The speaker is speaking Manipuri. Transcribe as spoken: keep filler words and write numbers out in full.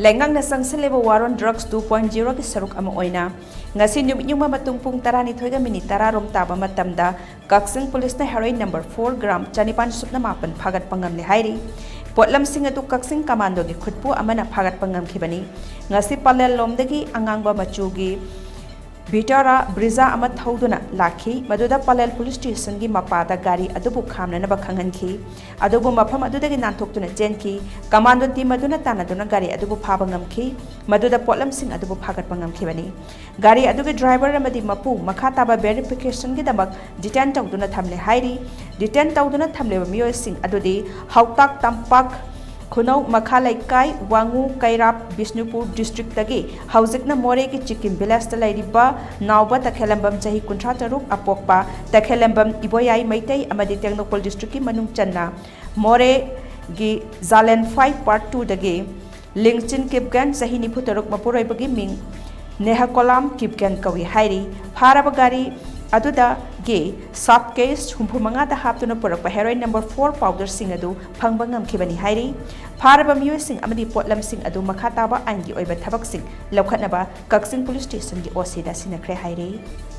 ꯂꯩꯉꯥꯛꯅ ꯆꯪꯁꯤꯜꯂꯤꯕ ꯋꯥꯔꯣꯟ ꯗ꯭ꯔꯒꯁ ꯇꯨ ꯄꯣꯏꯟꯠ ꯖꯤꯔꯣꯒꯤ ꯁꯔꯨꯛ ꯑꯃ ꯑꯣꯏꯅ ꯉꯁꯤ ꯅꯨꯃꯤꯠ ꯌꯨꯡꯕ ꯃꯇꯨꯡ ꯄꯨꯡ ꯇꯔꯥꯅꯤꯊꯣꯏꯒ ꯃꯤꯅꯤꯠ ꯇꯔꯥ ꯔꯣꯝ ꯇꯥꯕ ꯃꯇꯝꯗ ꯀꯛꯆꯤꯡ ꯄꯨꯂꯤꯁꯅ ꯍꯦꯔꯣꯏꯟ ꯅꯝꯕꯔ ꯐꯣꯔ ꯒ꯭ꯔꯥꯝ ꯆꯅꯤꯄꯥꯟ ꯁꯨꯞꯅ ꯃꯥꯄꯟ ꯐꯥꯒꯠꯄ ꯉꯝꯂꯦ ꯍꯥꯏꯔꯤ꯫ ꯄꯣꯠꯂꯝꯁꯤꯡ ꯑꯗꯨ ꯀꯛꯆꯤꯡ ꯀꯃꯥꯟꯗꯣꯒꯤ ꯈꯨꯠꯄꯨ ꯑꯃꯅ ꯐꯥꯒꯠꯄ ꯉꯝꯈꯤꯕꯅꯤ꯫ ꯉꯁꯤ ꯄꯂꯦꯜ ꯂꯣꯝꯗꯒꯤ ꯑꯉꯥꯡꯕ ꯃꯆꯨꯒꯤ ꯚꯤꯇꯥꯔꯥ ꯕ꯭ꯔꯤꯖꯥ ꯑꯃ ꯊꯧꯗꯨꯅ ꯂꯥꯛꯈꯤ꯫ ꯃꯗꯨꯗ ꯄꯂꯦꯜ ꯄꯨꯂꯤꯁ ꯁ꯭ꯇꯦꯁꯟꯒꯤ ꯃꯄꯥꯗ ꯒꯥꯔꯤ ꯑꯗꯨꯕꯨ ꯈꯥꯝꯅꯅꯕ ꯈꯪꯍꯟꯈꯤ꯫ ꯑꯗꯨꯕꯨ ꯃꯐꯝ ꯑꯗꯨꯗꯒꯤ ꯅꯥꯟꯊꯣꯛꯇꯨꯅ ꯆꯦꯟꯈꯤ꯫ ꯀꯃꯥꯟꯗꯣ ꯇꯤꯝ ꯑꯗꯨꯅ ꯇꯥꯟꯅꯗꯨꯅ ꯒꯥꯔꯤ ꯑꯗꯨꯕꯨ ꯐꯥꯕ ꯉꯝꯈꯤ꯫ ꯃꯗꯨꯗ ꯄꯣꯠꯂꯝꯁꯤꯡ ꯑꯗꯨꯕꯨ ꯐꯥꯒꯠꯄ ꯉꯝꯈꯤꯕꯅꯤ꯫ ꯒꯥꯔꯤ ꯑꯗꯨꯒꯤ ꯗ꯭ꯔꯥꯏꯚꯔ ꯑꯃꯗꯤ ꯃꯄꯨ ꯃꯈꯥ ꯇꯥꯕ ꯚꯦꯔꯤꯐꯤꯀꯦꯁꯟꯒꯤꯗꯃꯛ ꯗꯤꯇꯦꯟ ꯇꯧꯗꯨꯅ ꯊꯝꯂꯦ ꯍꯥꯏꯔꯤ꯫ ꯗꯤꯇꯦꯟ ꯇꯧꯗꯨꯅ ꯊꯝꯂꯤꯕ ꯃꯤꯑꯣꯏꯁꯤꯡ ꯑꯗꯨꯗꯤ ꯍꯥꯎꯇꯥꯛ ꯇꯝꯄꯥꯛ, ꯈꯨꯅꯧ ꯃꯈꯥ ꯂꯩꯀꯥꯏ, ꯋꯥꯉꯨ, ꯀꯩꯔꯥꯞ, ꯕꯤꯁꯅꯨꯄꯨꯔ ꯗꯤꯁꯇ꯭ꯔꯤꯛꯇꯒꯤ ꯍꯧꯖꯤꯛꯅ ꯃꯣꯔꯦꯒꯤ ꯆꯤꯀꯤꯝ ꯚꯤꯂꯦꯖꯇ ꯂꯩꯔꯤꯕ ꯅꯥꯎꯕ ꯇꯈꯦꯂꯝꯕꯝ, ꯆꯍꯤ ꯀꯨꯟꯊ꯭ꯔꯥ ꯇꯔꯨꯛ, ꯑꯄꯣꯛꯄ ꯇꯈꯦꯂꯝꯕꯝ ꯏꯕꯣꯌꯥꯏ ꯃꯩꯇꯩ ꯑꯃꯗꯤ ꯇꯦꯡꯅꯧꯄꯜ ꯗꯤꯁꯇ꯭ꯔꯤꯛꯀꯤ ꯃꯅꯨꯡ ꯆꯟꯅ ꯃꯣꯔꯦꯒꯤ ꯖꯥꯂꯦꯟꯐꯥꯏ ꯄꯥꯔꯠ ꯇꯨꯗꯒꯤ ꯂꯤꯡꯆꯤꯟ ꯀꯤꯞꯒꯦꯟ, ꯆꯍꯤ ꯅꯤꯐꯨ ꯇꯔꯨꯛ, ꯃꯄꯨꯔꯣꯏꯕꯒꯤ ꯃꯤꯡ ꯅꯦꯍꯀꯣꯂꯥꯝ ꯀꯤꯞꯒꯦꯟ ꯀꯧꯏ ꯍꯥꯏꯔꯤ꯫ ꯐꯥꯔꯕ ꯒꯥꯔꯤ ꯑꯗꯨꯗꯒꯤ ꯁꯥꯞ ꯀꯦꯁ ꯍꯨꯝꯐꯨ ꯃꯉꯥꯗ ꯍꯥꯞꯇꯨꯅ ꯄꯨꯔꯛꯄ ꯍꯦꯔꯣꯏꯟ ꯅꯝꯕꯔ ꯐꯣꯔ ꯄꯥꯎꯗꯔꯁꯤꯡ ꯑꯗꯨ ꯐꯪꯕ ꯉꯝꯈꯤꯕꯅꯤ ꯍꯥꯏꯔꯤ꯫ ꯐꯥꯔꯕ ꯃꯤꯑꯣꯏꯁꯤꯡ ꯑꯃꯗꯤ ꯄꯣꯠꯂꯝꯁꯤꯡ ꯑꯗꯨ ꯃꯈꯥ ꯇꯥꯕ ꯑꯥꯏꯟꯒꯤ ꯑꯣꯏꯕ ꯊꯕꯛꯁꯤꯡ ꯂꯧꯈꯠꯅꯕ ꯀꯛꯆꯤꯡ ꯄꯨꯂꯤꯁ ꯁ꯭ꯇꯦꯁꯟꯒꯤ ꯑꯣ ꯁꯤꯗ ꯁꯤꯟꯅꯈ꯭ꯔꯦ ꯍꯥꯏꯔꯤ꯫